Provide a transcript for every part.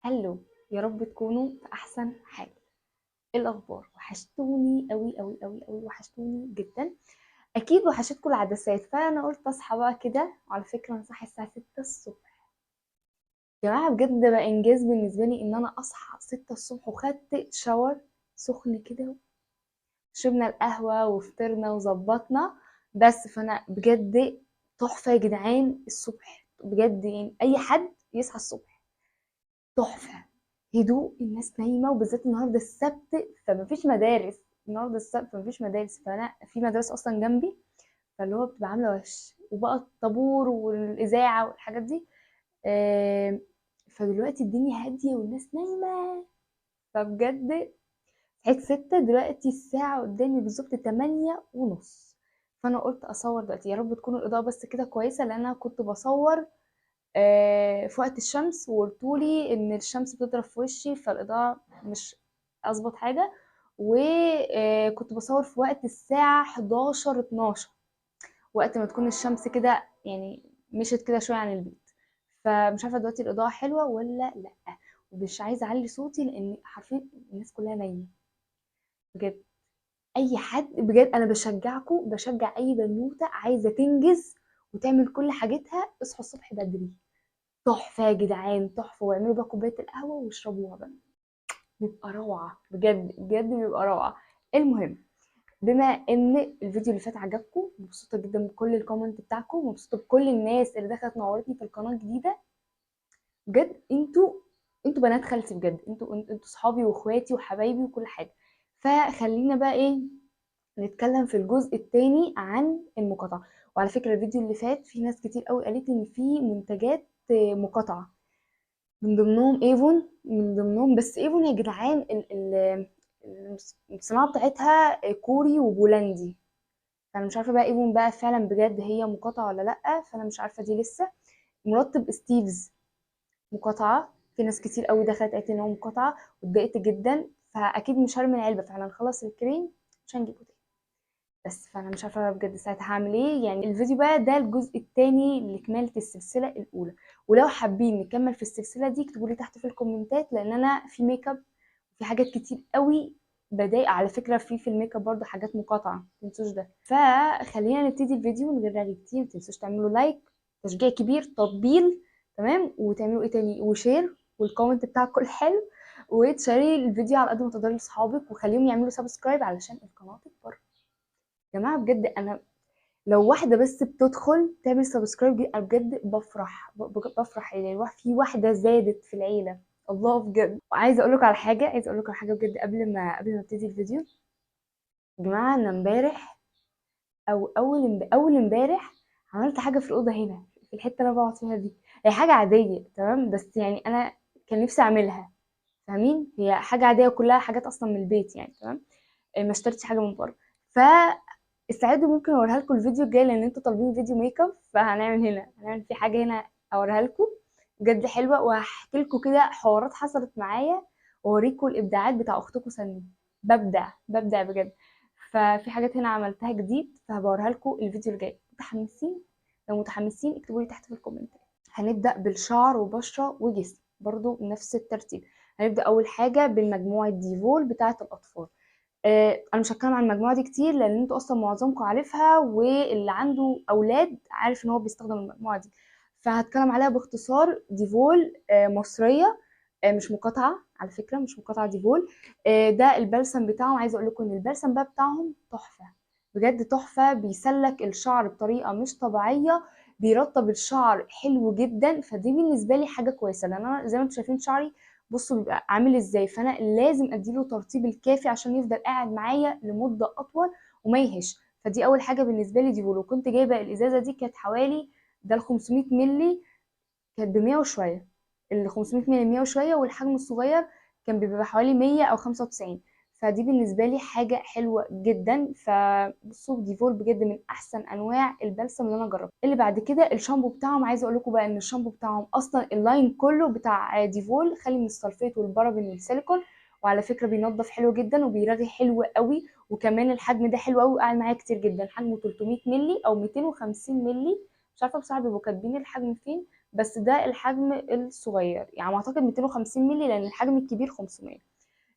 Hello، يا رب تكونوا في احسن حال. ايه الاخبار؟ وحشتوني قوي قوي قوي قوي، وحشتوني جدا. اكيد وحشتكم العدسات، فانا قلت اصحى بقى كده. وعلى فكرة انا صاحية الساعة 6 الصبح يا جماعة، بجد ده بقى انجاز بالنسبة لي ان انا اصحى 6 الصبح، وخدت shower سخن كده، شربنا القهوة وفطرنا وظبطنا بس. فانا بجد تحفة يا جدعان الصبح، بجد يعني اي حد يصحى الصبح تحفة، هدوء، الناس نايمة، وبالذات النهارده السبت فمفيش مدارس. النهارده السبت فمفيش مدارس، فانا في مدرسه اصلا جنبي، فاللي هو بتبقى عامله وش وبقى الطابور والاذاعه والحاجات دي. فدلوقتي الدنيا هادية والناس نايمة، فبجد صحيت 6، دلوقتي الساعة قدامي بالظبط 8:30، فانا قلت اصور دلوقتي. يا رب تكون الاضاءة بس كده كويسة، لان انا كنت بصور في وقت الشمس، وقلتولي ان الشمس بتضرب في وشي فالاضاءه مش اظبط حاجة، وكنت بصور في وقت الساعة 11:12، وقت ما تكون الشمس كده يعني مشت كده شوية عن البيت. فمش عارفه دلوقتي الاضاءة حلوة ولا لا، ومش عايزه اعلي صوتي لان حرفيا الناس كلها نايمة بجد. اي حد بجد انا بشجعكم، بشجع اي بنوته عايزه تنجز وتعمل كل حاجتها، اصحوا الصبح بدري، تحفة يا جدعان تحفة. واعملوا بقى كوباية القهوة واشربوها بقى، بيبقى روعه بجد، بجد بيبقى روعه. المهم بما ان الفيديو اللي فات عجبكم، مبسوطة جدا بكل ال comment بتاعكم، مبسوطة بكل الناس اللي دخلت نورتني في القناة الجديدة بجد. انتوا بنات خالتي بجد، انتوا صحابي واخواتي وحبايبي وكل حاجة. فخلينا بقى ايه نتكلم في الجزء الثاني عن المقاطعة. وعلى فكرة الفيديو اللي فات في ناس كتير قوي قالت ان في منتجات مقاطعه، من ضمنهم ايفون، من ضمنهم بس ايفون يا جدعان الصناعة بتاعتها كوري وبولندي، فانا مش عارفه بقى ايفون بقى فعلا بجد هي مقاطعه ولا لا، فانا مش عارفه دي لسه. مرطب ستيفز مقاطعه، في ناس كتير قوي دخلت قالت ان هو مقاطعه واتضايقت جدا، فاكيد مش هرمي العلبة، فاحنا هنخلص الكريم مش هنجيبه تاني بس. فانا مش عارفه بجد ساعتها هعمل ايه. يعني الفيديو بقى ده الجزء الثاني لكماله السلسلة الاولى، ولو حابين نكمل في السلسلة دي اكتبوا لي تحت في الكومنتات، لان انا في ميك اب وفي حاجات كتير قوي بضايق على فكرة في الميك اب برده حاجات مقاطعه، ما تنسوش ده. فخلينا نبتدي الفيديو من غير رغي كتير. ما تنسوش تعملوا like، تشجيع كبير، تطبيل، تمام، وتعملوا ايه تاني، و share، وال comment بتاعكم الحلو، وتشاري الفيديو على قد ما تقدروا لاصحابك، وخليهم يعملوا subscribe علشان القناة تكبر. يا جماعة بجد انا لو واحدة بس بتدخل تعمل subscribe دي انا بجد بفرح، بفرح يعني في واحدة زادت في العيلة، الله بجد. وعايزه اقول لكم على حاجة، عايزه اقول لكم على حاجة بجد قبل ما ابتدي الفيديو. يا جماعة انا امبارح او اول امبارح عملت حاجة في الاوضة هنا في الحتة اللي انا بقعد فيها دي، هي حاجة عادية تمام، بس يعني انا كان نفسي اعملها، فاهمين؟ هي حاجة عادية وكلها حاجات اصلا من البيت يعني تمام، ما اشتريتش حاجة من بره. ف استعدوا، ممكن اوريها لكم الفيديو الجاي لان انتوا طالبين فيديو ميك اب، فهنعمل هنا، هنعمل في حاجة هنا اوريها لكم بجد حلوة، وهحكي لكم كده حوارات حصلت معايا واوريكم الابداعات بتاع اختكم سني، ببدع بجد. ففي حاجات هنا عملتها جديد فهبوريها لكم الفيديو الجاي. متحمسين؟ لو متحمسين اكتبوا لي تحت في الكومنتات. هنبدا بالشعر وبشره وجسم برضو بنفس الترتيب. هنبدا اول حاجة بالمجموعة ديفول بتاعه الاطفال. انا مش هتكلم عن المجموعة دي كتير لان انتوا اصلا معظمكم عارفها، واللي عنده اولاد عارف ان هو بيستخدم المجموعة دي، فهتكلم عليها باختصار. ديفول، مصرية، مش مقاطعه على فكرة، مش مقاطعه ديفول. ده البلسم بتاعهم. عايزه اقول لكم ان البلسم بقى بتاعهم تحفة بجد، تحفة، بيسلك الشعر بطريقة مش طبيعية، بيرطب الشعر حلو جدا. فدي بالنسبة لي حاجة كويسة، لان انا زي ما انتم شايفين شعري بصوا بيبقى عامل ازاي، فانا لازم اديله ترطيب الكافي عشان يفضل قاعد معايا لمدة اطول وما يهش. فدي اول حاجة بالنسبة لي ديفول. وكنت جايبه الازازه دي كانت حوالي ده ال 500 مللي، كانت ب 100 وشوية، ال 500 مللي 100 وشوية، والحجم الصغير كان بيبقى حوالي 100 او 95. فدي بالنسبة لي حاجة حلوة جدا. فبصوا ديفول بجد من احسن انواع البلسم اللي انا جربته. اللي بعد كده الشامبو بتاعهم. عايزه اقول لكم بقى ان الشامبو بتاعهم اصلا ال line كله بتاع ديفول خالي من السلفيت والبارابين والسيليكون، وعلى فكرة بينظف حلو جدا وبيرغي حلو قوي، وكمان الحجم ده حلو قوي وقاعد معايا كتير جدا. حجمه 300 مللي او 250 مللي، مش عارفه بصراحة بيبقوا كاتبين الحجم فين، بس ده الحجم الصغير، يعني اعتقد 250 مللي لان الحجم الكبير 500.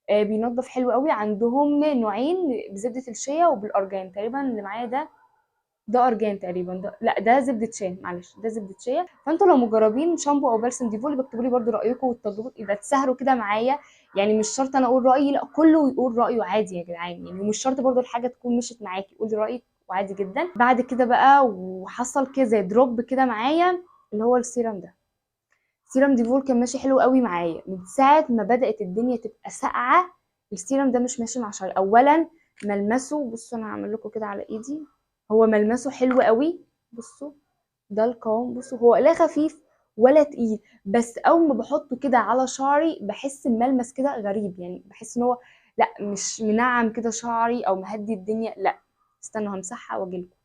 بينظف حلو قوي. عندهم نوعين، بزبده الشيا وبالارجان تقريبا. اللي معايا ده ارجان تقريبا، ده لا ده زبدة شيا، معلش ده زبدة شيا. فانتوا لو مجربين شامبو او بلسم ديفول بكتبوا لي برده رايكم والتجربة، يبقى تسهروا كده معايا، يعني مش شرط انا اقول رايي، لا كله يقول رايه عادي يا جدعان، يعني مش شرط برده الحاجة تكون مشيت معاكي، قولي رايك وعادي جدا. بعد كده بقى وحصل كده زي drop كده معايا اللي هو السيرم ده، سيرم ديفول كان ماشي حلو قوي معايا من ساعة ما بدات الدنيا تبقى ساقعه. السيرم ده مش ماشي مع شعري. اولا ملمسه، بصوا انا هعمل لكم كده على ايدي، هو ملمسه حلو قوي، بصوا ده القوام، بصوا هو لا خفيف ولا تقيل، بس اول ما بحطه كده على شعري بحس بملمس كده غريب، يعني بحس ان هو لا مش منعم كده شعري او مهدي الدنيا، لا استنوا همسحها واجيلكم.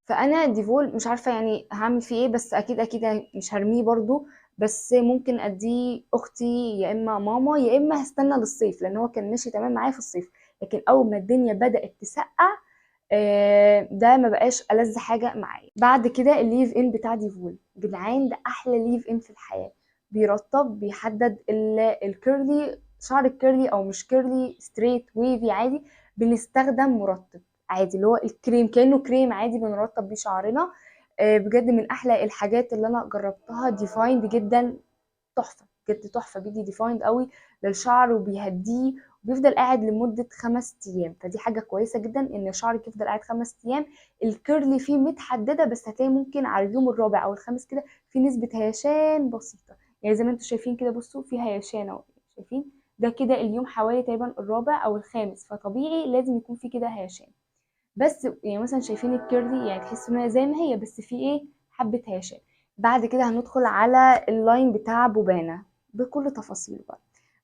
فانا ديفول مش عارفه يعني هعمل فيه ايه، بس اكيد اكيد مش هرميه برضو، بس ممكن اديه اختي يا اما ماما، يا اما هستنى للصيف لان هو كان ماشي تمام معايا في الصيف، لكن اول ما الدنيا بدات تسقع ده ما بقاش ألذ حاجة معايا. بعد كده ال leave in بتاع ديفول، جدعان ده احلى leave in في الحياة، بيرطب، بيحدد ال curly، شعر ال curly او مش curly، straight wavy عادي، بنستخدم مرطب عادي اللي هو الكريم، كانه كريم عادي بنرطب بيه شعرنا. بجد من احلى الحاجات اللي انا جربتها، defined جدا، تحفة بجد تحفة، بيدي defined قوي للشعر وبيهديه، وبيفضل قاعد لمدة 5 ايام، فدي حاجة كويسة جدا ان شعرك يفضل قاعد 5 ايام. ال curly فيه متحدده، بس هتلاقي ممكن على اليوم الرابع او الخامس كده في نسبه هيشان بسيطة، يعني زي ما انتم شايفين كده، بصوا في هيشان اهو، شايفين ده كده اليوم حوالي تقريبا الرابع او الخامس، فطبيعي لازم يكون في كده هيشان. بس يعني مثلا شايفين ال curly يعني تحسوا انها زي ما هي، بس في ايه حبه هيشان. بعد كده هندخل على ال line بتاع بوبانا بكل تفاصيله بقى.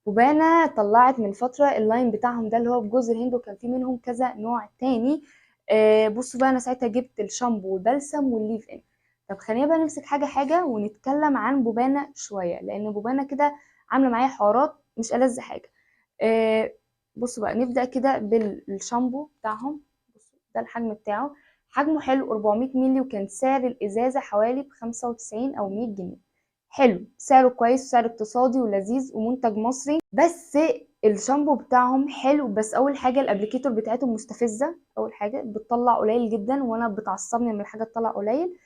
بوبانا طلعت من فترة ال line بتاعهم ده اللي هو بجوز الهند، وكان في منهم كذا نوع تاني. بصوا بقى انا ساعتها جبت الشامبو والبلسم وال leave in. طب خلينا بقى نمسك حاجة حاجة ونتكلم عن بوبانا شوية، لان بوبانا كده عامله معايا حوارات مش ألذ حاجة. بصوا بقى نبدا كده بالشامبو بتاعهم. بصوا ده الحجم بتاعه، حجمه حلو 400 مللي، وكان سعر الازازه حوالي ب95 او 100 جنيه. حلو، سعره كويس وسعر اقتصادي ولذيذ ومنتج مصري. بس الشامبو بتاعهم حلو، بس اول حاجة ال applicator بتاعتهم مستفزة، اول حاجة بتطلع قليل جدا، وانا بتعصبني لما الحاجة تطلع قليل،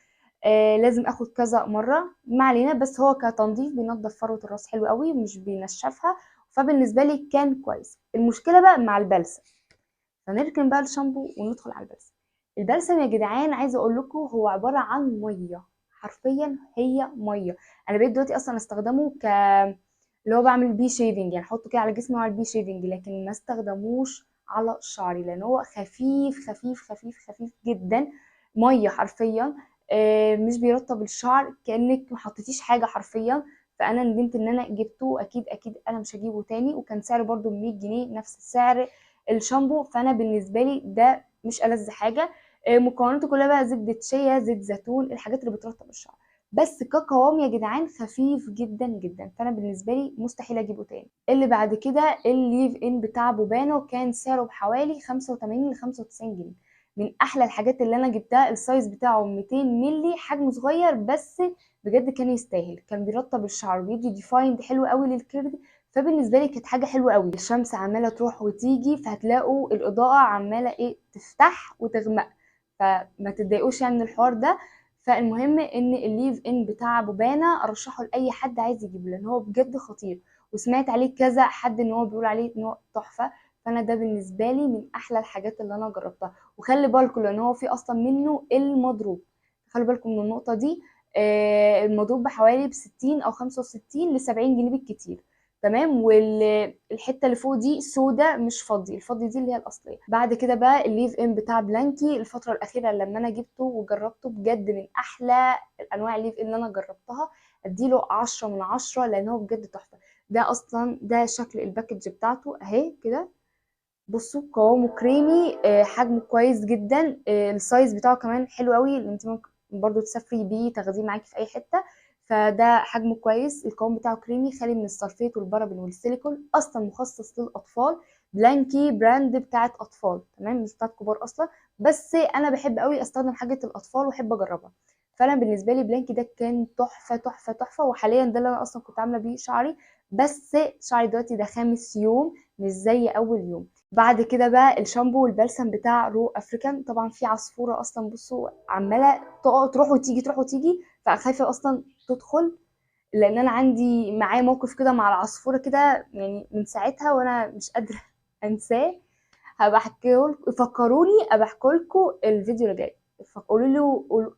لازم اخد كذا مرة، ما علينا. بس هو كتنظيف بينظف فروه الراس حلو قوي، مش بينشفها، فبالنسبه لي كان كويس. المشكلة بقى مع البلسم، فنركن بقى الشامبو وندخل على البلسم. البلسم يا جدعان عايزه اقول لكم هو عبارة عن مية، حرفيا هي مية. انا بقيت دلوقتي اصلا استخدمه اللي هو بعمل بيه shaving، يعني احطه كده على جسمي واعمل بيه shaving، لكن ما استخدموش على شعري لان هو خفيف خفيف خفيف خفيف جدا، مية حرفيا. مش بيرطب الشعر، كانك ما حطيتيش حاجة حرفيا. فانا ندمت ان انا جبته، اكيد اكيد انا مش هجيبه تاني. وكان سعره برده 100 جنيه، نفس سعر الشامبو. فانا بالنسبة لي ده مش ألذ حاجة. مكوناته كلها بقى زبدة شيا، زيت زيتون، الحاجات اللي بترطب الشعر، بس كقوام يا جدعان خفيف جدا جدا، فانا بالنسبة لي مستحيل اجيبه تاني. اللي بعد كده ال leave in بتاع بوبانا، وكان سعره بحوالي 85 ل 95 جنيه. من احلى الحاجات اللي انا جبتها. ال size بتاعه 200 مللي، حجمه صغير بس بجد كان يستاهل، كان بيرطب الشعر وبيدي defined حلو قوي لل curly، فبالنسبه لي كانت حاجة حلوة قوي. الشمس عماله تروح وتيجي، فهتلاقوا الاضاءة عماله ايه تفتح وتغمق، فما تتضايقوش يعني من الحوار ده. فالمهم ان ال leave in بتاع بوبانا ارشحه لاي حد عايز يجيبه، لان هو بجد خطير، وسمعت عليه كذا حد ان هو بيقول عليه ان هو تحفة. فانا ده بالنسبة لي من احلى الحاجات اللي انا جربتها. وخلي بالكم لان هو في اصلا منه المضروب، خلي بالكم من النقطة دي. المضروب بحوالي ب60 او 65 ل 70 جنيه بالكتير، تمام. والحتة اللي فوق دي سودا مش فضي، الفضي دي اللي هي الاصلية. بعد كده بقى ال leave in بتاع بلانكي، الفترة الاخيرة لما انا جبته وجربته بجد من احلى الانواع ال leave in اللي انا جربتها، اديله 10 من 10 لان هو بجد تحفة. ده اصلا ده شكل ال package بتاعته اهي كده، بصوا قوامه كريمي، حجمه كويس جدا، ال size بتاعه كمان حلو قوي، اللي انت ممكن برضو تسافري بيه تاخديه معاكي في اي حتة. فده حجمه كويس، القوام بتاعه كريمي، خالي من ال sulfate وال paraben والسيليكون، اصلا مخصص للاطفال. بلانكي brand بتاعت اطفال، تمام، مش بتاعت كبار اصلا، بس انا بحب قوي استخدم حاجة الاطفال واحب اجربها. فانا بالنسبة لي بلانكي ده كان تحفة تحفة تحفة. وحاليا ده اللي انا اصلا كنت عامله بيه شعري، بس شعري دلوقتي ده خامس يوم مش زي اول يوم. بعد كده بقى الشامبو والبلسم بتاع Raw African، طبعا في عصفوره اصلا بصوا عماله تروح وتيجي تروح وتيجي، فخايفه اصلا تدخل، لان انا عندي معايا موقف كده مع العصفوره كده يعني من ساعتها وانا مش قادرة انساه. هبقى احكيه لكم، فكروني ابقى احكي لكم الفيديو اللي جاي. قولوا له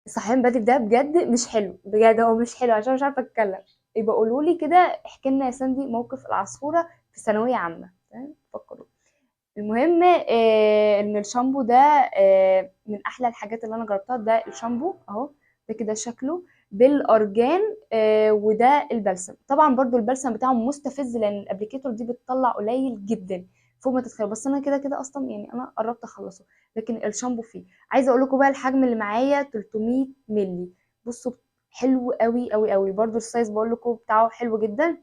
صحيان بدري ده بجد مش حلو، بجد هو مش حلو عشان مش عارفه اتكلم. يبقى قولوا لي كده، احكي لنا يا ساندي موقف العصفوره في ثانوية عامة، تمام؟ فكروا. المهم ان الشامبو ده من احلى الحاجات اللي انا جربتها. ده الشامبو اهو، ده كده شكله بالارجان، وده البلسم. طبعا برضو البلسم بتاعه مستفز لان ال applicator دي بتطلع قليل جدا فوق ما تتخيلوا، بس انا كده كده اصلا يعني انا قربت اخلصه. لكن الشامبو فيه، عايزه اقول لكم بقى الحجم اللي معايا 300 مللي، بصوا حلو قوي قوي قوي. برضو ال size بقول لكم بتاعه حلو جدا،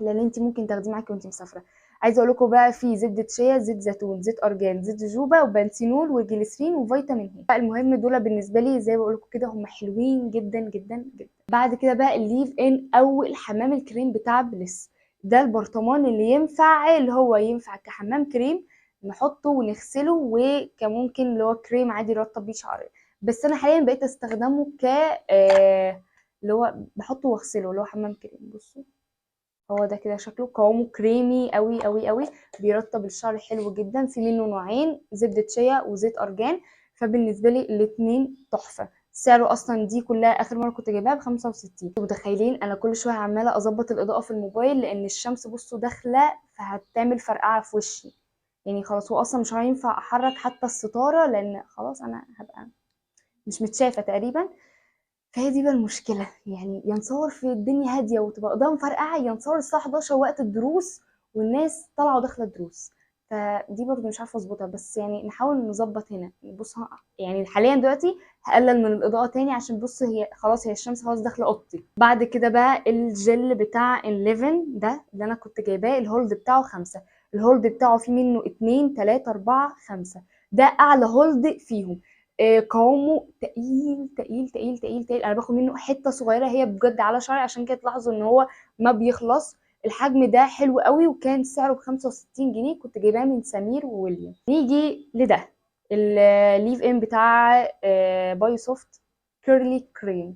لان انت ممكن تاخديه معاكي وانت مسافرة. عايزه اقول لكم بقى في زبدة شيا، زيت زيتون، زيت ارجان، زيت جوجوبا، وبنسينول، وجليسرين، وفيتامين هي. المهم دول بالنسبة لي زي ما بقول لكم كده هم حلوين جدا جدا جدا. بعد كده بقى ال leave in او الحمام الكريم بتاع بليس، ده البرطمان اللي ينفع، اللي هو ينفع كحمام كريم نحطه ونغسله، وكممكن اللي هو كريم عادي نرطب بيه شعرنا. بس انا حاليا بقيت استخدمه ك اللي هو بحطه واغسله، اللي هو حمام كريم. بصوا هو ده كده شكله، قوامه كريمي قوي قوي قوي، بيرطب الشعر حلو جدا. في منه نوعين، زبدة شيا وزيت ارجان، فبالنسبة لي الاتنين تحفة. سعره اصلا دي كلها اخر مرة كنت جايباها ب65. متخيلين انا كل شوية عمالة اظبط الاضاءة في الموبايل لان الشمس بصوا داخلة فهتعمل فرقعة في وشي، يعني خلاص هو اصلا مش هينفع احرك حتى الستارة لان خلاص انا هبقى مش متشافة تقريبا. فهي دي بقى المشكلة، يعني يا نصور في الدنيا هادية وتبقى قدام فرقعة، يا نصور الساعة 11 وقت الدروس والناس طالعة وداخلة الدروس، فدي برضو مش عارفة اظبطها، بس يعني نحاول نظبط هنا. بص يعني حاليا دلوقتي هقلل من الإضاءة تاني عشان بص هي خلاص هي الشمس خلاص داخلة أوضتي. بعد كده بقى الجل بتاع انليفن ده اللي أنا كنت جايباه، ال hold بتاعه 5، ال hold بتاعه فيه منه 2 3 4 5، ده أعلى hold فيهم. قوامه تقيل تقيل تقيل تقيل تقيل، انا باخد منه حتة صغيرة هي بجد على شعري عشان كده تلاحظوا ان هو ما بيخلص. الحجم ده حلو قوي وكان سعره ب65 جنيه، كنت جايباه من سمير وويليام. نيجي لده ال leave in بتاع بايو سوفت curly cream.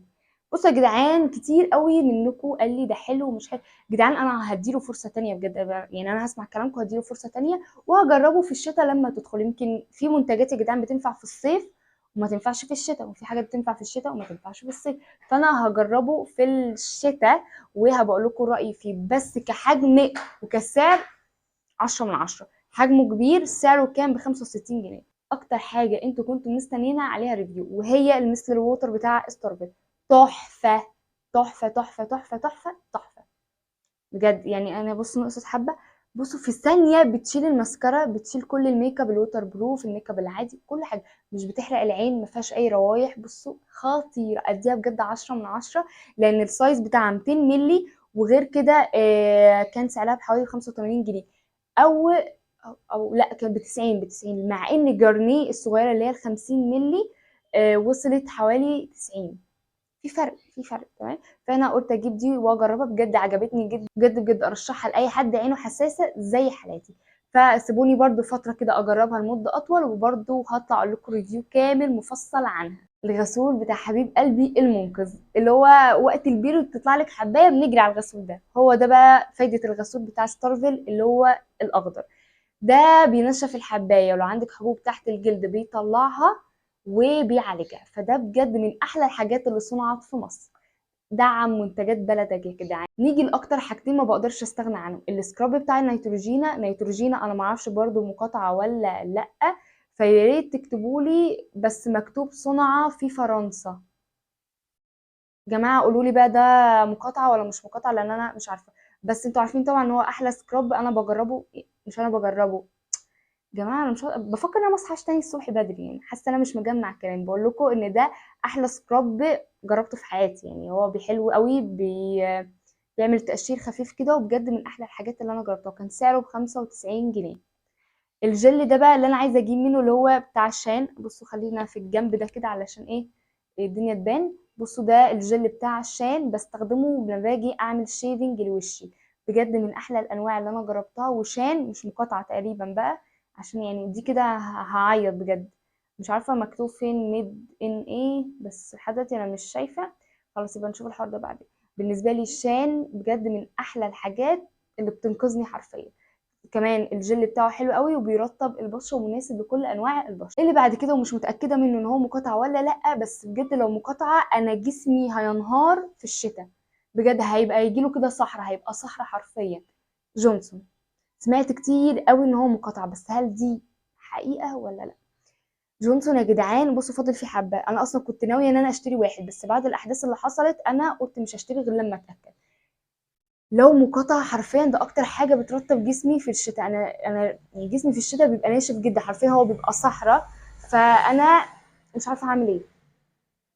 بصوا يا جدعان كتير قوي منكم قال لي ده حلو ومش حلو. جدعان انا هديله فرصة تانية بجد، يعني انا هسمع كلامكم وهديله فرصة تانية وهجربه في الشتاء لما تدخل. يمكن في منتجات يا جدعان بتنفع في الصيف وما تنفعش في الشتاء، وفي حاجات بتنفع في الشتاء وما تنفعش في الصيف، فانا هجربه في الشتاء وهبقول لكم رايي فيه. بس كحجم وكسعر 10 من 10، حجمه كبير، سعره كان ب65 جنيه. اكتر حاجة انتوا كنتوا مستنيينها عليها review وهي ال micellar water بتاع ستارفيل، تحفة تحفة تحفة تحفة تحفة تحفة بجد. يعني انا بصوا نقصت حبه، بصوا في ثانية بتشيل المسكره، بتشيل كل ال makeup ال waterproof، ال makeup العادي، كل حاجة، مش بتحرق العين، ما فيهاش اي روايح. بصوا خطيرة، اديها بجد 10 من 10 لان ال size بتاعها 200 مللي، وغير كده كان سعرها بحوالي 85 جنيه او لا كان ب90، مع ان جارنيه الصغيرة اللي هي ال 50 مللي وصلت حوالي 90. في فرق، في فرق تمام. فانا قلت اجيب دي واجربها، بجد عجبتني جدا بجد بجد، ارشحها لاي حد عينه حساسة زي حالاتي. فسيبوني برده فترة كده اجربها لمدة اطول، وبرده هطلع اقول لكم review كامل مفصل عنها. الغسول بتاع حبيب قلبي المنقذ اللي هو وقت ال period بتطلع لك حبايه بنجري على الغسول ده، هو ده بقى فايده الغسول بتاع ستارفيل اللي هو الاخضر ده، بينشف الحبايه ولو عندك حبوب تحت الجلد بيطلعها وبيعالجها. فده بجد من احلى الحاجات اللي صنعت في مصر، دعم منتجات بلدك يا جدعان. نيجي لاكتر حاجتين ما بقدرش استغنى عنهم، ال scrub بتاع النيتروجينا. نيتروجينا انا ما اعرفش برده مقاطعه ولا لا، فيا ريت تكتبوا لي، بس مكتوب صنع في فرنسا. جماعة قولوا لي بقى ده مقاطعه ولا مش مقاطعه لان انا مش عارفه، بس انتوا عارفين طبعا ان هو احلى scrub انا بجربه، مش انا بجربه جماعة، انا مش بفكر ان انا ما اصحاش تاني الصبح بدري، يعني حاسه انا مش مجمع الكلام. بقول لكم ان ده احلى scrub جربته في حياتي، يعني هو بيحلو قوي، بيعمل تقشير خفيف كده، وبجد من احلى الحاجات اللي انا جربتها. كان سعره ب95 جنيه. الجل ده بقى اللي انا عايزه اجيب منه اللي هو بتاع شان، بصوا خلينا في الجنب ده كده علشان ايه الدنيا تبان. بصوا ده الجل بتاع شان، بستخدمه لما باجي اعمل shaving لوشي، بجد من احلى الانواع اللي انا جربتها. وشان مش مقاطعه تقريبا بقى، عشان يعني دي كده هعيط بجد، مش عارفه مكتوب فين made in ايه، بس لحد دلوقتي انا مش شايفه. خلاص يبقى نشوف الحوار ده بعدين. بالنسبة لي شان بجد من احلى الحاجات اللي بتنقذني حرفيا. كمان الجل بتاعه حلو قوي وبيرطب البشرة ومناسب لكل انواع البشرة. اللي بعد كده ومش متاكدة منه ان هو مقاطعه ولا لا، بس بجد لو مقاطعه انا جسمي هينهار في الشتاء بجد، هيبقى يجيله كده صحراء، هيبقى صحراء حرفيا. جونسون سمعت كتير قوي ان هو مقاطعه، بس هل دي حقيقة ولا لا؟ جونسون يا جدعان بصوا فاضل فيه حبه، انا اصلا كنت ناوية ان انا اشتري واحد، بس بعد الاحداث اللي حصلت انا قلت مش هشتري غير لما اتاكد. لو مقاطعه حرفيا ده اكتر حاجة بترطب جسمي في الشتاء. انا جسمي في الشتاء بيبقى ناشف جدا حرفيا، هو بيبقى صحراء، فانا مش عارفه اعمل ايه.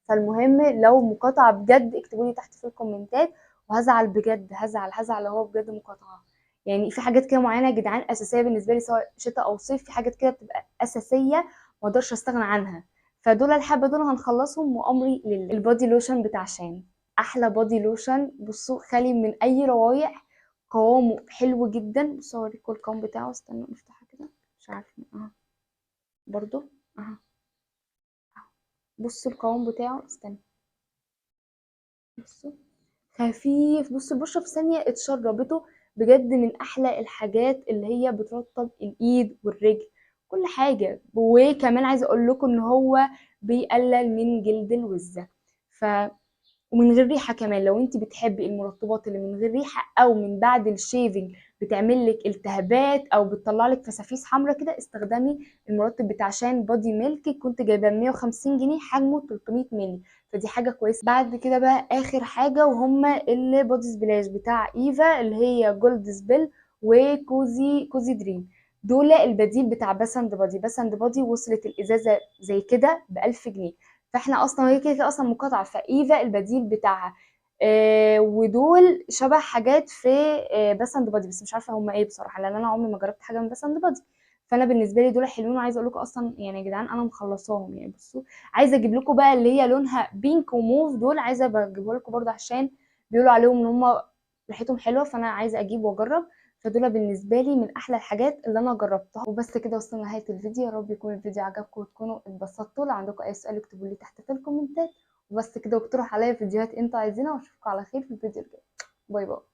فالمهم لو مقاطعه بجد اكتبوا لي تحت في الكومنتات، وهزعل بجد، هزعل لو هو بجد مقاطعه. يعني في حاجات كده معينة يا جدعان اساسية بالنسبة لي، سواء شتاء او صيف، في حاجات كده بتبقى اساسية ما اقدرش استغنى عنها. فدول الحبة دول هنخلصهم وامري لله. ال body lotion بتاع شان احلى body lotion، بصوا خالي من اي روايح، قوامه حلو جدا. بصوا اوريكم القوام بتاعه، استنوا نفتحه كده، مش عارفه برضو بصوا القوام بتاعه، استنوا بصوا خفيف، بصوا البشرة في ثانية اتشربته. بجد من احلى الحاجات اللي هي بترطب الايد والرجل كل حاجة. وكمان عايزه اقول لكم ان هو بيقلل من جلد الوزه، ومن غير ريحه كمان. لو انت بتحبي المرطبات اللي من غير ريحه، او من بعد ال shaving بتعمل لك التهابات او بتطلع لك فسافيس حمراء كده، استخدمي المرطب بتاع شان body milk. كنت جايباه 150 جنيه، حجمه 300 مللي، فدي حاجة كويسة. بعد كده بقى اخر حاجة، وهما ال body splash بتاع ايفا اللي هي gold spill و cozy dream، دول البديل بتاع Bath and Body. Bath and Body وصلت الازازه زي كده ب1000 جنيه، فاحنا اصلا هي كده كده اصلا مقاطعه، فايفا البديل بتاعها. ودول شبه حاجات في Bath and Body، بس مش عارفه هما ايه بصراحة، لان انا عمري ما جربت حاجة من Bath and Body. فانا بالنسبة لي دول حلوين، وعايزه اقول لكم اصلا يعني يا جدعان انا مخلصاهم يعني. بصوا عايزه اجيب لكم بقى اللي هي لونها pink وموف، دول عايزه بجيبه لكم برده عشان بيقولوا عليهم ان هما ريحتهم حلوة، فانا عايزه اجيب واجرب. فدول بالنسبة لي من احلى الحاجات اللي انا جربتها. وبس كده وصلنا لنهاية الفيديو، يا رب يكون الفيديو عجبكم وتكونوا اتبسطتوا. لو عندكم اي سؤال اكتبوا لي تحت في الكومنتات. وبس كده، واقترحوا عليا فيديوهات انتوا عايزينها، واشوفكم على خير في الفيديو الجاي. bye bye.